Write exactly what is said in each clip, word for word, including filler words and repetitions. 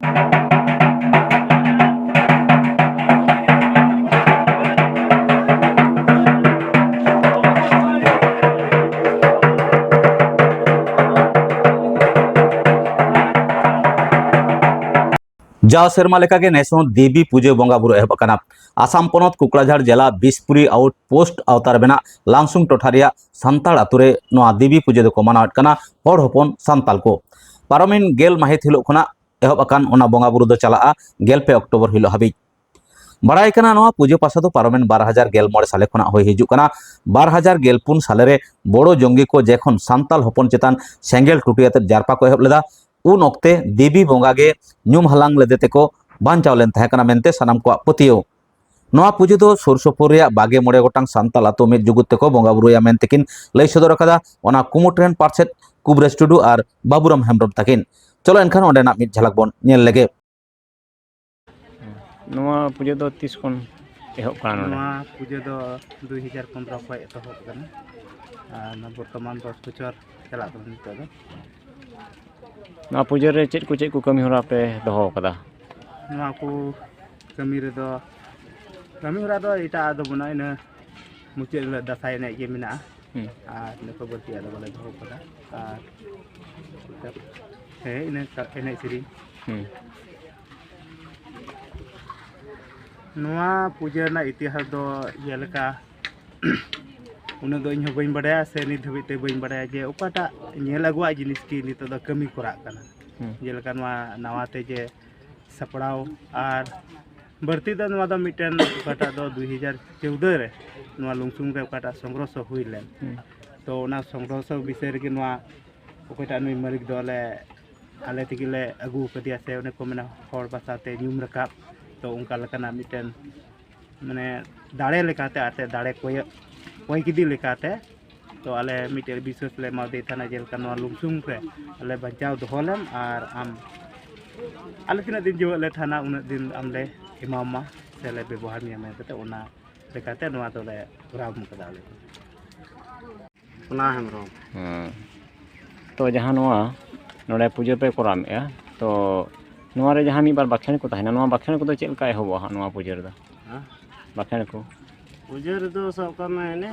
ᱡᱟᱣ ᱥᱮᱨᱢᱟ ᱞᱮᱠᱟᱜᱮ ᱱᱮᱥ ᱦᱚᱸ ᱫᱮᱵᱤ ᱯᱩᱡᱟᱹ ᱵᱚᱸᱜᱟ ᱵᱩᱨᱩ ᱮᱦᱚᱵ ᱟᱠᱟᱱᱟ᱾ ᱟᱥᱟᱢ ᱯᱚᱱᱚᱛ ᱠᱩᱠᱲᱟᱡᱷᱟᱲ ᱡᱮᱞᱟ ᱵᱤᱥᱯᱩᱨᱤ ᱟᱣᱩᱴ ᱯᱳᱥᱴ ᱟᱣᱛᱟ ᱨᱮ ᱢᱮᱱᱟᱜ ᱞᱟᱝᱥᱩᱝ ᱴᱚᱴᱷᱟ ᱨᱮᱭᱟᱜ ᱥᱟᱱᱛᱟᱲ ᱟᱛᱳ ᱨᱮ ᱱᱚᱣᱟ ᱫᱮᱵᱤ ᱯᱩᱡᱟᱹ ᱫᱚᱠᱚ ᱢᱟᱱᱟᱣᱮᱫ ᱠᱟᱱᱟ ᱦᱚᱲ ᱦᱚᱯᱚᱱ ᱥᱟᱱᱛᱟᱲ ᱠᱚ᱾ ᱯᱟᱨᱚᱢᱮᱱ ᱜᱮᱞ ᱢᱟᱹᱦᱤᱛ ᱦᱤᱞᱳᱜ ᱠᱷᱚᱱᱟᱜ ᱮᱦᱚᱵ ᱟᱠᱟᱱ ᱚᱱᱟ ᱵᱚᱸᱜᱟ ᱵᱩᱨᱩ ᱫᱚ ᱪᱟᱞᱟᱜᱼᱟ ᱜᱮᱞ ᱯᱮ ᱚᱠᱴᱳᱵᱚᱨ ᱦᱤᱞᱳᱜ ᱦᱟᱹᱵᱤᱡ᱾ ᱵᱟᱲᱟᱭ ᱠᱟᱱᱟ ᱱᱚᱣᱟ ᱯᱩᱡᱟᱹ ᱯᱟᱥᱟ ᱫᱚ ᱯᱟᱨᱚᱢᱮᱱ ᱵᱟᱨ ᱦᱟᱡᱟᱨ ᱜᱮᱞ ᱢᱚᱬᱮ ᱥᱟᱞᱮ ᱠᱷᱚᱱᱟᱜ ᱦᱩᱭ ᱦᱤᱡᱩᱜ ᱠᱟᱱᱟ᱾ ᱵᱟᱨ ᱦᱟᱡᱟᱨ ᱜᱮᱞ ᱯᱩᱱ ᱥᱟᱞᱮ ᱨᱮ ᱵᱳᱲᱳ ᱡᱚᱝᱜᱤ ᱠᱚ ᱡᱮᱠᱷᱚᱱ ᱥᱟᱱᱛᱟᱲ ᱦᱚᱯᱚᱱ ᱪᱮᱛᱟᱱ ᱥᱮᱸᱜᱮᱞ ᱴᱩᱴᱤ ᱟᱛᱮ ᱡᱟᱨᱯᱟ ᱠᱚ ᱮᱦᱚᱵ ᱞᱮᱫᱟ, ᱩᱱ ᱚᱠᱛᱮ ᱫᱮᱵᱤ ᱵᱚᱸᱜᱟ ᱜᱮ ᱧᱩᱢ ᱦᱟᱞᱟᱝ ᱞᱮᱫᱮ ᱛᱮᱠᱚ ᱵᱟᱧᱪᱟᱣ ᱞᱮᱱ ᱛᱟᱦᱮᱸ ᱠᱟᱱᱟ ᱢᱮᱱᱛᱮ ᱥᱟᱱᱟᱢ ᱠᱚᱣᱟᱜ ᱯᱟᱹᱛᱭᱟᱹᱣ᱾ ᱱᱚᱣᱟ ᱯᱩᱡᱟᱹ ᱫᱚ ᱥᱩᱨ ᱥᱩᱯᱩᱨ ᱨᱮᱭᱟᱜ ᱵᱟᱜᱮ ᱢᱚᱬᱮ ᱜᱚᱴᱟᱝ ᱥᱟᱱᱛᱟᱲ ᱟᱛᱳ ᱢᱤᱫ ᱡᱩᱜᱩᱫ ᱛᱮᱠᱚ ᱵᱚᱸᱜᱟ ᱵᱩᱨᱩᱭᱟ ᱢᱮᱱᱛᱮᱠᱤᱱ ᱞᱟᱹᱭ ᱥᱚᱫᱚᱨ ᱟᱠᱟᱫᱟ ᱚᱱᱟ ᱠᱩᱢᱩᱴ ᱨᱮᱱ ᱯᱟᱨᱥᱮᱛ ᱠᱩᱵᱨᱟᱡᱽ ᱴᱩᱰᱩ ᱟᱨ ᱵᱟᱵᱩᱨᱟᱢ ᱦᱮᱢᱵᱨᱚᱢ ᱛᱟᱹᱠᱤᱱ᱾ ᱪᱚᱞᱚ ᱮᱱᱠᱷᱟᱱ ᱚᱸᱰᱮᱱᱟᱜ ᱢᱤᱫ ᱡᱷᱟᱞᱟᱠ ᱵᱚᱱ ᱧᱮᱞ ᱞᱮᱜᱮ᱾ ᱱᱚᱣᱟ ᱯᱩᱡᱟᱹ ᱫᱚ ᱛᱤᱥ ᱠᱷᱚᱱ ᱮᱦᱚᱵ ᱠᱟᱱᱟ ᱱᱚᱰᱮ? ᱱᱚᱣᱟ ᱯᱩᱡᱟᱹ ᱫᱚ ᱫᱩᱭ ᱦᱟᱡᱟᱨ ᱯᱚᱱᱫᱽᱨᱚ ᱠᱷᱚᱱ ᱮᱛᱚᱦᱚᱵ ᱠᱟᱱᱟ ᱟᱨ ᱱᱚᱣᱟ ᱵᱚᱨᱛᱚᱢᱟᱱ ᱫᱚᱥ ᱵᱚᱪᱷᱚᱨ ᱪᱟᱞᱟᱜ ᱠᱟᱱᱟ ᱱᱤᱛᱚᱜ ᱫᱚ᱾ ᱱᱚᱣᱟ ᱯᱩᱡᱟᱹ ᱨᱮ ᱪᱮᱫ ᱠᱚ, ᱪᱮᱫ ᱠᱚ ᱠᱟᱹᱢᱤ ᱦᱚᱨᱟ ᱯᱮ ᱫᱚᱦᱚ ᱟᱠᱟᱫᱟ? ᱱᱚᱣᱟ ᱠᱚ ᱠᱟᱹᱢᱤ ᱨᱮᱫᱚ, ᱠᱟᱹᱢᱤ ᱦᱚᱨᱟ ᱫᱚ ᱮᱴᱟᱜ ᱫᱚ ᱵᱟᱹᱱᱩᱜᱼᱟ, ᱤᱱᱟᱹ ᱢᱩᱪᱟᱹᱫ ᱦᱤᱞᱳᱜ ᱫᱟᱸᱥᱟᱭ ᱮᱱᱮᱡ ᱜᱮ ᱢᱮᱱᱟᱜᱼᱟ᱾ ᱦᱩᱸ᱾ ᱟᱨ ᱤᱱᱟᱹ ᱠᱷᱚᱱ ᱵᱟᱹᱲᱛᱤᱭᱟᱜ ᱫᱚ ᱵᱟᱞᱮ ᱫᱚᱦᱚ ᱠᱟᱫᱟ᱾ ᱟᱨ ᱦᱮᱸ, ᱤᱱᱟᱹ ᱮᱱᱮᱡ ᱥᱮᱨᱮᱧ᱾ ᱦᱩᱸ᱾ ᱱᱚᱣᱟ ᱯᱩᱡᱟᱹ ᱨᱮᱱᱟᱜ ᱤᱛᱤᱦᱟᱥ ᱫᱚ ᱡᱮᱞᱮᱠᱟ ᱩᱱᱟᱹᱜ ᱫᱚ ᱤᱧ ᱦᱚᱸ ᱵᱟᱹᱧ ᱵᱟᱰᱟᱭᱟ, ᱥᱮ ᱱᱤᱛ ᱫᱷᱟᱹᱵᱤᱡ ᱛᱮ ᱵᱟᱹᱧ ᱵᱟᱰᱟᱭᱟ ᱡᱮ ᱚᱠᱟᱴᱟᱜ ᱧᱮᱞ ᱟᱹᱜᱩᱣᱟᱜ ᱡᱤᱱᱤᱥ ᱜᱮ ᱱᱤᱛᱚᱜ ᱫᱚ ᱠᱟᱹᱢᱤ ᱠᱚᱨᱟᱜ ᱠᱟᱱᱟ᱾ ᱦᱩᱸ᱾ ᱡᱮᱞᱮᱠᱟ ᱱᱚᱣᱟ ᱱᱟᱣᱟ ᱛᱮ ᱡᱮ ᱥᱟᱯᱲᱟᱣ, ᱟᱨ ᱵᱟᱹᱲᱛᱤ ᱫᱚ ᱱᱚᱣᱟ ᱫᱚ ᱢᱤᱫᱴᱮᱱ ᱚᱠᱟᱴᱟᱜ ᱫᱚ ᱫᱩᱭ ᱦᱟᱡᱟᱨ ᱪᱳᱣᱫᱟᱹ ᱨᱮ ᱱᱚᱣᱟ ᱞᱩᱝᱥᱩᱝ ᱨᱮ ᱚᱠᱟᱴᱟᱜ ᱥᱚᱝᱜᱨᱚᱦᱚ ᱦᱩᱭ ᱞᱮᱱ, ᱦᱩᱸ᱾ ᱛᱚ ᱚᱱᱟ ᱥᱚᱝᱜᱨᱚᱦᱚ ᱵᱤᱥᱚᱭ ᱨᱮᱜᱮ ᱱᱚᱣᱟ ᱚᱠᱚᱭᱴᱟᱜ ᱱᱩᱭ ᱢᱟᱹᱞᱤᱠ ᱫᱚ ᱟᱞᱮ, ᱟᱞᱮ ᱛᱮᱜᱮ ᱞᱮ ᱟᱹᱜᱩ ᱟᱠᱟᱫᱮᱭᱟ, ᱥᱮ ᱚᱱᱮ ᱠᱚ ᱢᱮᱱᱟ ᱦᱚᱲ ᱵᱷᱟᱥᱟ ᱛᱮ ᱧᱩᱢ ᱨᱟᱠᱟᱵ, ᱛᱚ ᱚᱱᱠᱟ ᱞᱮᱠᱟᱱᱟᱜ ᱢᱤᱫᱴᱮᱱ ᱢᱟᱱᱮ ᱫᱟᱲᱮ ᱞᱮᱠᱟᱛᱮ, ᱟᱨ ᱛᱮ ᱫᱟᱲᱮ ᱠᱚᱭ, ᱠᱚᱭ ᱠᱮᱫᱮ ᱞᱮᱠᱟᱛᱮ, ᱛᱚ ᱟᱞᱮ ᱢᱤᱫᱴᱮᱱ ᱵᱤᱥᱣᱟᱥ ᱞᱮ ᱮᱢᱟᱣᱟᱫᱮ ᱛᱟᱦᱮᱱᱟ, ᱡᱮᱞᱮᱠᱟ ᱱᱚᱣᱟ ᱞᱩᱢᱥᱩᱝ ᱨᱮ ᱟᱞᱮ ᱵᱟᱧᱪᱟᱣ ᱫᱚᱦᱚ ᱞᱮᱢ, ᱟᱨ ᱟᱢ ᱟᱞᱮ ᱛᱤᱱᱟᱹᱜ ᱫᱤᱱ ᱡᱤᱣᱮᱫ ᱞᱮ ᱛᱟᱦᱮᱱᱟ, ᱩᱱᱟᱹᱜ ᱫᱤᱱ ᱟᱢ ᱞᱮ ᱮᱢᱟᱢᱟ ᱥᱮ ᱞᱮ ᱵᱮᱵᱚᱦᱟᱨ ᱢᱮᱭᱟ ᱢᱮᱱ ᱠᱟᱛᱮ, ᱚᱱᱟ ᱞᱮᱠᱟᱛᱮ ᱱᱚᱣᱟ ᱫᱚᱞᱮ ᱠᱚᱨᱟᱣ ᱠᱟᱫᱟ ᱟᱞᱮ ᱫᱚ᱾ ᱚᱱᱟ ᱦᱮᱢᱵᱨᱚᱢ᱾ ᱦᱮᱸ᱾ ᱛᱚ, ᱡᱟᱦᱟᱸ ᱱᱚᱣᱟ ᱱᱚᱰᱮ ᱯᱩᱡᱟᱹ ᱯᱮ ᱠᱚᱨᱟᱣᱮᱫᱼᱟ, ᱛᱚ, ᱱᱚᱣᱟ ᱨᱮ ᱡᱟᱦᱟᱸ ᱢᱤᱫ ᱵᱟᱨ ᱵᱟᱠᱷᱮᱬ ᱠᱚ ᱛᱟᱦᱮᱱᱟ, ᱱᱚᱣᱟ ᱵᱟᱠᱷᱮᱬ ᱠᱚᱫᱚ ᱪᱮᱫ ᱞᱮᱠᱟ ᱮᱦᱚᱵᱚᱜᱼᱟ ᱦᱟᱸᱜ ᱱᱚᱣᱟ ᱯᱩᱡᱟᱹ ᱨᱮᱫᱚ? ᱦᱮᱸ? ᱵᱟᱠᱷᱮᱬ ᱠᱚ? ᱯᱩᱡᱟᱹ ᱨᱮᱫᱚ ᱥᱟᱵ ᱠᱟᱜ ᱢᱮ, ᱮᱱᱮ,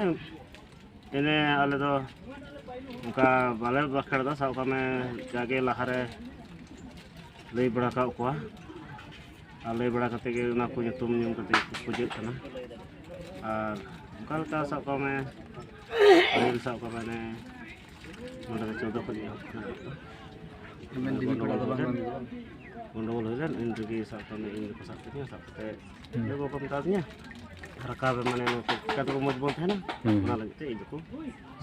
ᱮᱱᱮ ᱟᱞᱮ ᱫᱚ ᱚᱱᱠᱟ ᱵᱟᱞᱮ ᱵᱟᱠᱷᱮᱬ ᱫᱚ, ᱥᱟᱵ ᱠᱟᱜ ᱢᱮ, ᱡᱟᱜᱮ ᱞᱟᱦᱟᱨᱮ ᱞᱟᱹᱭ ᱵᱟᱲᱟ ᱠᱟᱜ ᱠᱚᱣᱟ, ᱟᱨ ᱞᱟᱹᱭ ᱵᱟᱲᱟ ᱠᱟᱛᱮ ᱜᱮ ᱚᱱᱟ ᱠᱚ ᱧᱩᱛᱩᱢ ᱧᱩᱢ ᱠᱟᱛᱮ ᱜᱮ ᱠᱚ ᱯᱩᱡᱟᱹᱜ ᱠᱟᱱᱟ᱾ ᱟᱨ ᱚᱱᱠᱟ ᱞᱮᱠᱟ ᱥᱟᱵ ᱠᱟᱜ ᱢᱮ, ᱯᱟᱹᱦᱤᱞ ᱥᱟᱵ ᱠᱟᱜ ᱢᱮ, ᱚᱱᱮ ᱱᱚᱰᱮ ᱫᱚ ᱪᱳᱫᱽᱫᱳ ᱠᱷᱚᱱ ᱮᱦᱚᱵ ᱠᱟᱱᱟ᱾ ᱢᱮᱱ ᱫᱤᱱ ᱜᱚᱱᱰᱚᱜᱳᱞ ᱠᱚᱲᱟ ᱫᱚ ᱦᱩᱭ ᱵᱟᱝ ᱞᱮᱱ, ᱵᱟᱝ ᱦᱩᱭᱩᱜᱼᱟ᱾ ᱜᱚᱱᱰᱚᱜᱳᱞ ᱦᱩᱭ ᱞᱮᱱ, ᱩᱱ ᱨᱮᱜᱮ ᱥᱟᱵ ᱠᱟᱜ ᱢᱮ, ᱤᱧ ᱫᱚᱠᱚ ᱥᱟᱵ ᱠᱤᱫᱤᱧᱟ, ᱥᱟᱵ ᱠᱟᱛᱮ ᱦᱩᱸ᱾ ᱤᱧ ᱵᱟᱵᱟ ᱠᱚ ᱢᱮᱛᱟ ᱫᱤᱧᱟ, "ᱨᱟᱠᱟᱵ ᱮᱢ, ᱢᱟᱱᱮ, ᱱᱩᱠᱩ ᱪᱤᱠᱟᱹ ᱛᱮᱠᱚ ᱢᱚᱡᱽ ᱵᱚᱱ ᱛᱟᱦᱮᱱᱟ?" ᱦᱩᱸ᱾ ᱚᱱᱟ ᱞᱟᱹᱜᱤᱫ ᱛᱮ ᱤᱧ ᱫᱚᱠᱚ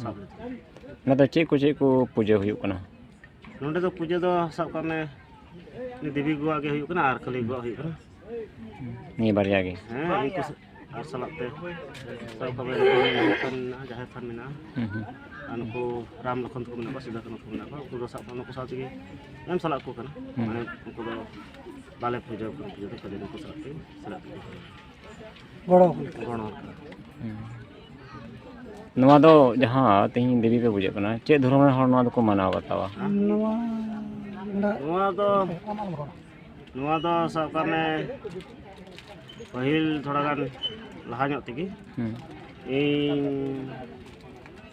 ᱥᱟᱵ ᱞᱮᱫᱤᱧᱟ᱾ ᱱᱚᱰᱮ ᱪᱮᱫ ᱠᱚ, ᱪᱮᱫ ᱠᱚ ᱯᱩᱡᱟᱹ ᱦᱩᱭᱩᱜ ᱠᱟᱱᱟ? ᱱᱚᱰᱮ ᱫᱚ ᱯᱩᱡᱟᱹ ᱫᱚ ᱥᱟᱵ ᱠᱟᱜ ᱢᱮ, ᱩᱱᱤ ᱫᱮᱵᱤ ᱠᱚᱣᱟᱜ ᱜᱮ ᱦᱩᱭᱩᱜ ᱠᱟᱱᱟ ᱟᱨ ᱠᱟᱹᱞᱤ ᱠᱚᱣᱟᱜ ᱦᱩᱭᱩᱜ ᱠᱟᱱᱟ᱾ ᱱᱤᱭᱟᱹ ᱵᱟᱨᱭᱟ ᱜᱮ? ᱦᱮᱸ, ᱩᱱᱠᱩ ᱥᱟ-, ᱟᱨ ᱥᱟᱞᱟᱜ ᱛᱮ ᱥᱟᱵ ᱠᱟᱜ ᱢᱮ, ᱡᱟᱦᱮᱨ ᱛᱷᱟᱱ ᱢᱮᱱᱟᱜᱼᱟ, ᱡᱟᱦᱮᱨ ᱛᱷᱟᱱ ᱢᱮᱱᱟᱜᱼᱟ᱾ ᱦᱩᱸ, ᱦᱩᱸ᱾ ᱟᱨ ᱱᱩᱠᱩ ᱨᱟᱢ ᱞᱚᱠᱷᱚᱱ ᱛᱟᱠᱚ ᱢᱮᱱᱟᱜ ᱠᱚᱣᱟ, ᱥᱤᱫᱩ ᱠᱟᱹᱱᱦᱩ ᱠᱚ ᱢᱮᱱᱟᱜ ᱠᱚᱣᱟ, ᱩᱱᱠᱩ ᱫᱚ ᱥᱟᱵ ᱠᱟᱜ ᱢᱮ, ᱱᱩᱠᱩ ᱥᱟᱶ ᱛᱮᱜᱮ ᱮᱢ ᱥᱟᱞᱟᱜ ᱠᱚ ᱠᱟᱱᱟ᱾ ᱦᱩᱸ᱾ ᱢᱟᱱᱮ ᱩᱱᱠᱩ ᱫᱚ ᱵᱟᱞᱮ ᱯᱩᱡᱟᱹ ᱠᱚᱣᱟ, ᱯᱩᱡᱟᱹ ᱫᱚ ᱠᱷᱟᱹᱞᱤ ᱱᱩᱠᱩ ᱥᱟᱞᱟᱜ ᱛᱮᱜᱮ ᱥᱟᱞᱟᱜ ᱠᱚ ᱠᱟᱱᱟ᱾ ᱜᱚᱲᱚ ᱟᱠᱚ ᱞᱮᱠᱟ᱾ ᱜᱚᱲᱚ ᱟᱠᱚ ᱞᱮᱠᱟ᱾ ᱦᱩᱸ᱾ ᱱᱚᱣᱟ ᱫᱚ ᱡᱟᱦᱟᱸ ᱛᱮᱦᱮᱧ ᱫᱮᱵᱤ ᱯᱮ ᱯᱩᱡᱟᱹᱜ ᱠᱟᱱᱟ, ᱪᱮᱫ ᱫᱷᱚᱨᱚᱢ ᱨᱮᱱ ᱦᱚᱲ ᱱᱚᱣᱟ ᱫᱚᱠᱚ ᱢᱟᱱᱟᱣ ᱵᱟᱛᱟᱣᱟ? ᱱᱚᱣᱟ ᱱᱚᱣᱟ ᱫᱚ ᱱᱚᱣᱟ ᱫᱚ ᱥᱟᱵ ᱠᱟᱜ ᱢᱮ, ᱯᱟᱹᱦᱤᱞ ᱛᱷᱚᱲᱟ ᱜᱟᱱ ᱞᱟᱦᱟ ᱧᱚᱜ ᱛᱮᱜᱮ ᱦᱩᱸ᱾ ᱤᱧ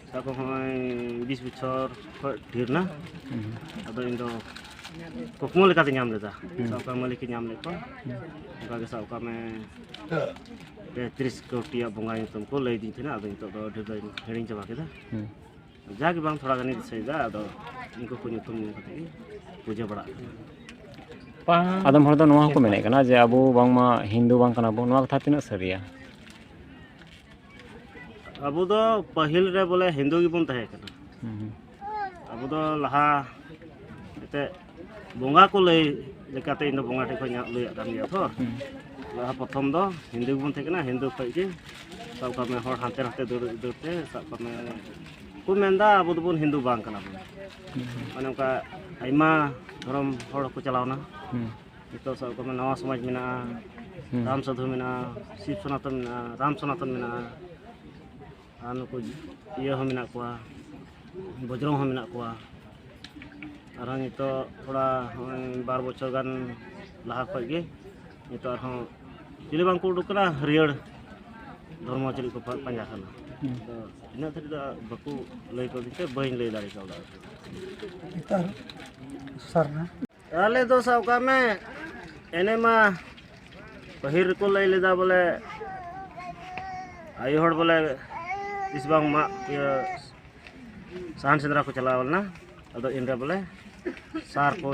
ᱥᱟᱵ ᱠᱟᱜ ᱢᱮ, ᱱᱚᱜᱼᱚᱭ ᱵᱤᱥ ᱵᱚᱪᱷᱚᱨ ᱠᱷᱚᱱ ᱰᱷᱮᱨ ᱱᱟ᱾ ᱦᱩᱸ᱾ ᱟᱫᱚ ᱤᱧ ᱫᱚ ᱠᱩᱠᱢᱩ ᱞᱮᱠᱟᱛᱮ ᱧᱟᱢ ᱞᱮᱫᱟ᱾ ᱦᱩᱸ᱾ ᱥᱟᱵ ᱠᱟᱜ ᱢᱮ, ᱢᱟᱹᱞᱤᱠ ᱮ ᱧᱟᱢ ᱞᱮᱫ ᱠᱚᱣᱟ᱾ ᱦᱩᱸ᱾ ᱚᱱᱠᱟ ᱜᱮ ᱥᱟᱵ ᱠᱟᱜ ᱢᱮ, ᱛᱮᱛᱨᱤᱥ ᱠᱳᱴᱤᱭᱟᱜ ᱵᱚᱸᱜᱟ ᱧᱩᱛᱩᱢ ᱠᱚ ᱞᱟᱹᱭ ᱫᱤᱧ ᱛᱟᱦᱮᱱᱟ᱾ ᱟᱫᱚ ᱱᱤᱛᱚᱜ ᱫᱚ ᱰᱷᱮᱨ ᱫᱚᱧ ᱦᱤᱲᱤᱧ ᱪᱟᱵᱟ ᱠᱮᱫᱟ᱾ ᱦᱩᱸ᱾ ᱡᱟᱜᱮ ᱵᱟᱝ ᱛᱷᱚᱲᱟ ᱜᱟᱱᱤᱧ ᱫᱤᱥᱟᱹᱭᱮᱫᱟ, ᱟᱫᱚ ᱩᱱᱠᱩ ᱠᱚ ᱧᱩᱛᱩᱢ ᱧᱩᱢ ᱠᱟᱛᱮ ᱜᱮ ᱯᱩᱡᱟᱹ ᱵᱟᱲᱟᱜ ᱠᱟᱱᱟ᱾ ᱟᱫᱚᱢ ᱦᱚᱲ ᱫᱚ ᱱᱚᱣᱟ ᱦᱚᱸᱠᱚ ᱢᱮᱱᱮᱫ ᱠᱟᱱᱟ ᱡᱮ ᱟᱵᱚ ᱵᱟᱝᱢᱟ ᱦᱤᱱᱫᱩ ᱵᱟᱝ ᱠᱟᱱᱟ ᱵᱚᱱ, ᱱᱚᱣᱟ ᱠᱟᱛᱷᱟ ᱛᱤᱱᱟᱹᱜ ᱥᱟᱹᱨᱤᱭᱟ? ᱟᱵᱚ ᱫᱚ ᱯᱟᱹᱦᱤᱞ ᱨᱮ ᱵᱚᱞᱮ ᱦᱤᱱᱫᱩ ᱜᱮᱵᱚᱱ ᱛᱟᱦᱮᱸ ᱠᱟᱱᱟ᱾ ᱦᱩᱸ, ᱦᱩᱸ᱾ ᱟᱵᱚ ᱫᱚ ᱞᱟᱦᱟ ᱮᱱᱛᱮᱫ ᱵᱚᱸᱜᱟ ᱠᱚ ᱞᱟᱹᱭ ᱞᱮᱠᱟᱛᱮ ᱤᱧ ᱫᱚ ᱵᱚᱸᱜᱟ ᱴᱷᱮᱡ ᱠᱷᱚᱱ ᱧᱟᱢ ᱞᱟᱹᱭᱟᱜ ᱠᱟᱱ ᱜᱮᱭᱟ ᱛᱚ᱾ ᱦᱩᱸ᱾ ᱞᱟᱦᱟ ᱯᱨᱚᱛᱷᱚᱢ ᱫᱚ ᱦᱤᱱᱫᱩ ᱜᱮᱵᱚᱱ ᱛᱟᱦᱮᱸ ᱠᱟᱱᱟ, ᱦᱤᱱᱫᱩ ᱠᱷᱚᱡ ᱜᱮ ᱥᱟᱵ ᱠᱟᱜ ᱢᱮ ᱦᱚᱲ ᱦᱟᱱᱛᱮ ᱱᱟᱛᱮ ᱫᱟᱹᱲ ᱫᱟᱹᱲ ᱛᱮ ᱥᱟᱵ ᱠᱟᱜ ᱢᱮ ᱠᱚ ᱢᱮᱱᱫᱟ ᱟᱵᱚ ᱫᱚᱵᱚᱱ ᱦᱤᱱᱫᱩ ᱵᱟᱝ ᱠᱟᱱᱟ ᱵᱚᱱ᱾ ᱦᱩᱸ᱾ ᱢᱟᱱᱮ ᱚᱱᱠᱟ ᱟᱭᱢᱟ ᱫᱷᱚᱨᱚᱢ ᱦᱚᱲ ᱦᱚᱸᱠᱚ ᱪᱟᱞᱟᱣᱱᱟ᱾ ᱦᱩᱸ᱾ ᱱᱤᱛᱚᱜ ᱥᱟᱵ ᱠᱟᱜ ᱢᱮ ᱱᱟᱣᱟ ᱥᱚᱢᱟᱡᱽ ᱢᱮᱱᱟᱜᱼᱟ, ᱦᱩᱸ᱾ ᱨᱟᱢ ᱥᱟᱫᱷᱩ ᱢᱮᱱᱟᱜᱼᱟ, ᱥᱤᱵ ᱥᱚᱱᱟᱛᱚᱱ ᱢᱮᱱᱟᱜᱼᱟ, ᱨᱟᱢ ᱥᱚᱱᱟᱛᱚᱱ ᱢᱮᱱᱟᱜᱼᱟ, ᱟᱨ ᱱᱩᱠᱩ ᱤᱭᱟᱹ ᱦᱚᱸ ᱢᱮᱱᱟᱜ ᱠᱚᱣᱟ, ᱵᱚᱡᱽᱨᱚᱝ ᱦᱚᱸ ᱢᱮᱱᱟᱜ ᱠᱚᱣᱟ᱾ ᱟᱨᱦᱚᱸ ᱱᱤᱛᱚᱜ ᱛᱷᱚᱲᱟ ᱱᱚᱜᱼᱚᱭ ᱵᱟᱨ ᱵᱚᱪᱷᱚᱨ ᱜᱟᱱ ᱞᱟᱦᱟ ᱠᱷᱚᱡ ᱜᱮ ᱱᱤᱛᱚᱜ ᱟᱨᱦᱚᱸ ᱪᱤᱞᱤ ᱵᱟᱝ ᱠᱚ ᱩᱰᱩᱠ ᱠᱟᱱᱟ, ᱦᱟᱹᱨᱭᱟᱹᱲ ᱫᱷᱚᱨᱢᱚ ᱪᱤᱞᱤ ᱠᱚ ᱯᱟ- ᱯᱟᱸᱡᱟ ᱠᱟᱱᱟ᱾ ᱦᱩᱸ᱾ ᱛᱚ ᱤᱱᱟᱹᱜ ᱫᱷᱟᱹᱨᱤᱡ ᱫᱚ ᱵᱟᱠᱚ ᱞᱟᱹᱭ ᱠᱟᱣᱫᱤᱧ ᱛᱮ ᱵᱟᱹᱧ ᱞᱟᱹᱭ ᱫᱟᱲᱮ ᱠᱟᱣᱫᱟ᱾ ᱱᱮᱛᱟᱨ ᱥᱟᱨᱱᱟ᱾ ᱟᱞᱮ ᱫᱚ ᱥᱟᱵ ᱠᱟᱜ ᱢᱮ, ᱮᱱᱮ ᱢᱟ ᱯᱟᱹᱦᱤᱞ ᱨᱮᱠᱚ ᱞᱟᱹᱭ ᱞᱮᱫᱟ ᱵᱚᱞᱮ ᱟᱭᱳ ᱦᱚᱲ ᱵᱚᱞᱮ ᱛᱤᱥ ᱵᱟᱝ ᱢᱟᱜ ᱤᱭᱟᱹ ᱥᱟᱦᱟᱱ ᱥᱮᱸᱫᱽᱨᱟ ᱠᱚ ᱪᱟᱞᱟᱣ ᱞᱮᱱᱟ, ᱟᱫᱚ ᱤᱱᱨᱮ ᱵᱚᱞᱮ ᱥᱟᱨ ᱠᱚ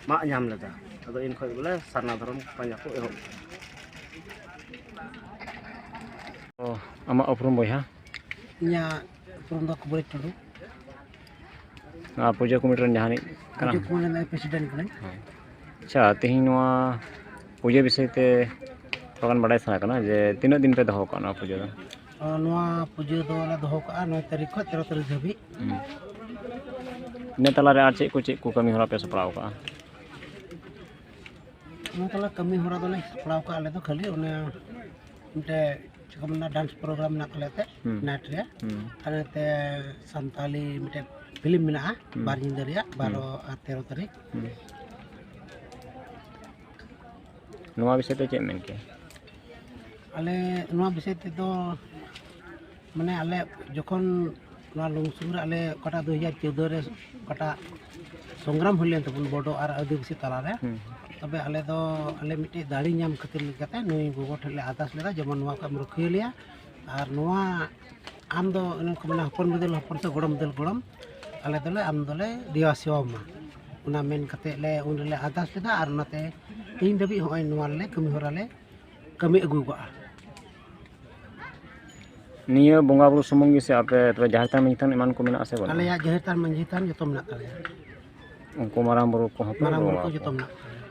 ᱢᱟᱜ ᱧᱟᱢ ᱞᱮᱫᱟ, ᱟᱫᱚ ᱤᱱ ᱠᱷᱚᱡ ᱵᱚᱞᱮ ᱥᱟᱨᱱᱟ ᱫᱷᱚᱨᱚᱢ ᱯᱟᱸᱡᱟ ᱠᱚ ᱮᱦᱚᱵ ᱠᱮᱫᱟ᱾ ᱚ, ᱟᱢᱟᱜ ᱩᱯᱨᱩᱢ ᱵᱚᱭᱦᱟ? ᱤᱧᱟᱹᱜ ᱩᱯᱨᱩᱢ ᱫᱚ ᱠᱩᱵᱟᱹᱭ ᱴᱩᱰᱩ᱾ ᱱᱚᱣᱟ ᱯᱩᱡᱟᱹ ᱠᱚᱢᱤᱴᱤ ᱨᱮᱱ ᱡᱟᱦᱟᱱᱤᱡ ᱠᱟᱱᱟ? ᱯᱩᱡᱟᱹ ᱠᱚᱢᱤᱴᱤ ᱨᱮᱱ ᱯᱨᱮᱥᱤᱰᱮᱱᱴ ᱠᱟᱹᱱᱟᱹᱧ᱾ ᱦᱳᱭ᱾ ᱟᱪᱪᱷᱟ, ᱛᱮᱦᱮᱧ ᱱᱚᱣᱟ ᱯᱩᱡᱟᱹ ᱵᱤᱥᱚᱭ ᱛᱮ ᱛᱷᱚᱲᱟ ᱜᱟᱱ ᱵᱟᱰᱟᱭ ᱥᱟᱱᱟ ᱠᱟᱱᱟ ᱡᱮ ᱛᱤᱱᱟᱹᱜ ᱫᱤᱱ ᱯᱮ ᱫᱚᱦᱚ ᱠᱟᱜᱼᱟ ᱱᱚᱣᱟ ᱯᱩᱡᱟᱹ ᱫᱚ? ᱟᱨ ᱱᱚᱣᱟ ᱯᱩᱡᱟᱹ ᱫᱚᱞᱮ ᱫᱚᱦᱚ ᱠᱟᱜᱼᱟ ᱱᱚᱭ ᱛᱟᱹᱨᱤᱠᱷ ᱠᱷᱚᱱ ᱛᱮᱨᱚ ᱛᱟᱹᱨᱤᱠᱷ ᱫᱷᱟᱹᱵᱤᱡ᱾ ᱦᱩᱸ᱾ ᱤᱱᱟᱹ ᱛᱟᱞᱟᱨᱮ ᱟᱨ ᱪᱮᱫ ᱠᱚ ᱪᱮᱫ ᱠᱚ ᱠᱟᱹᱢᱤ ᱦᱚᱨᱟ ᱯᱮ ᱥᱟᱯᱲᱟᱣ ᱠᱟᱜᱼᱟ? ᱚᱱᱟ ᱛᱟᱞᱟ ᱠᱟᱹᱢᱤ ᱦᱚᱨᱟ ᱫᱚᱞᱮ ᱥᱟᱯᱲᱟᱣ ᱠᱟᱜᱼᱟ ᱟᱞᱮ ᱫᱚ ᱠᱷᱟᱹᱞᱤ ᱚᱱᱮ ᱢᱤᱫᱴᱮᱡ ᱪᱮᱫ ᱠᱚ ᱢᱮᱱᱟ ᱰᱟᱱᱥ ᱯᱨᱳᱜᱨᱟᱢ ᱢᱮᱱᱟᱜ ᱛᱟᱞᱮᱭᱟ ᱛᱮ ᱦᱩᱸ᱾ ᱱᱟᱭᱤᱴ ᱨᱮ᱾ ᱦᱩᱸ᱾ ᱟᱨ ᱱᱚᱛᱮ ᱥᱟᱱᱛᱟᱞᱤ ᱢᱤᱫᱴᱮᱡ ᱯᱷᱤᱞᱢ ᱢᱮᱱᱟᱜᱼᱟ ᱦᱩᱸ᱾ ᱵᱟᱨ ᱧᱤᱫᱟᱹ ᱨᱮᱭᱟᱜ ᱦᱩᱸ᱾ ᱵᱟᱨᱚ ᱟᱨ ᱛᱮᱨᱚ ᱛᱟᱹᱨᱤᱠᱷ᱾ ᱦᱩᱸ᱾ ᱱᱚᱣᱟ ᱵᱤᱥᱚᱭ ᱛᱮ ᱪᱮᱫ ᱮᱢ ᱢᱮᱱ ᱠᱮᱭᱟ? ᱟᱞᱮ ᱱᱚᱣᱟ ᱵᱤᱥᱚᱭ ᱛᱮᱫᱚ ᱢᱟᱱᱮ ᱟᱞᱮ ᱡᱚᱠᱷᱚᱱ ᱱᱚᱣᱟ ᱞᱩᱝᱥᱩᱝ ᱨᱮ ᱟᱞᱮ ᱚᱠᱟᱴᱟᱜ ᱫᱩ ᱦᱟᱡᱟᱨ ᱪᱳᱫᱽᱫᱳ ᱨᱮ ᱚᱠᱟᱴᱟᱜ ᱥᱚᱝᱜᱨᱟᱢ ᱦᱩᱭ ᱞᱮᱱ ᱛᱟᱵᱚᱱ ᱵᱳᱰᱳ ᱟᱨ ᱟᱹᱫᱤᱵᱟᱹᱥᱤ ᱛᱟᱞᱟᱨᱮ, ᱦᱩᱸ᱾ ᱛᱚᱵᱮ ᱟᱞᱮ ᱫᱚ ᱟᱞᱮ ᱢᱤᱫᱴᱮᱡ ᱫᱟᱲᱮ ᱧᱟᱢ ᱠᱷᱟᱹᱛᱤᱨ ᱞᱮᱠᱟᱛᱮ ᱱᱩᱭ ᱜᱚᱜᱚ ᱴᱷᱮᱱ ᱞᱮ ᱟᱨᱫᱟᱥ ᱞᱮᱫᱟ ᱡᱮᱢᱚᱱ ᱱᱚᱣᱟ ᱠᱷᱚᱱ ᱮᱢ ᱨᱩᱠᱷᱤᱭᱟᱹ ᱞᱮᱭᱟ ᱟᱨ ᱱᱚᱣᱟ ᱟᱢ ᱫᱚ ᱚᱱᱮ ᱠᱚ ᱢᱮᱱᱟ ᱦᱚᱯᱚᱱ ᱵᱤᱫᱟᱹᱞ ᱦᱚᱯᱚᱱ ᱥᱮ ᱜᱚᱲᱚᱢ ᱵᱤᱫᱟᱹᱞ ᱜᱚᱲᱚᱢ, ᱟᱞᱮ ᱫᱚᱞᱮ ᱟᱢ ᱫᱚᱞᱮ ᱫᱮᱣᱟ ᱥᱮᱣᱟ ᱟᱢᱟ᱾ ᱚᱱᱟ ᱢᱮᱱ ᱠᱟᱛᱮᱫ ᱞᱮ ᱩᱱ ᱨᱮᱞᱮ ᱟᱨᱫᱟᱥ ᱞᱮᱫᱟ ᱟᱨ ᱚᱱᱟᱛᱮ ᱛᱮᱦᱮᱧ ᱫᱷᱟᱹᱵᱤᱡ ᱦᱚᱸᱜᱼᱚᱭ ᱱᱚᱣᱟ ᱨᱮᱞᱮ ᱠᱟᱹᱢᱤ ᱦᱚᱨᱟ ᱞᱮ ᱠᱟᱹᱢᱤ ᱟᱹᱜᱩ ᱠᱟᱜᱼᱟ᱾ ᱱᱤᱭᱟᱹ ᱵᱚᱸᱜᱟ ᱵᱩᱨᱩ ᱥᱩᱢᱩᱝ ᱜᱮ ᱥᱮ ᱟᱯᱮ ᱛᱚᱵᱮ ᱡᱟᱦᱮᱨ ᱛᱷᱟᱱ ᱢᱟᱹᱡᱷᱤ ᱛᱷᱟᱱ ᱮᱢᱟᱱ ᱠᱚ ᱢᱮᱱᱟᱜᱼᱟ ᱥᱮ ᱵᱟᱹᱱᱩᱜᱼᱟ? ᱟᱞᱮᱭᱟᱜ ᱡᱟᱦᱮᱨ ᱛᱷᱟᱱ ᱢᱟᱹᱡᱷᱤ ᱛᱷᱟᱱ ᱡᱚᱛᱚ ᱢᱮᱱᱟᱜ ᱛᱟᱞᱮᱭᱟ᱾ ᱩᱱᱠᱩ ᱢᱟᱨᱟᱝ ᱵᱩᱨᱩ ᱠᱚᱦᱚᱸ ᱯᱮ ᱢᱟᱨᱟᱝ ᱵᱩᱨᱩ ᱵᱚᱸᱜᱟ ᱠᱚ ᱡᱚᱛᱚ ᱟᱠᱚᱣᱟ᱾ ᱢᱮᱱᱟᱜ ᱛᱟᱞᱮᱭᱟ᱾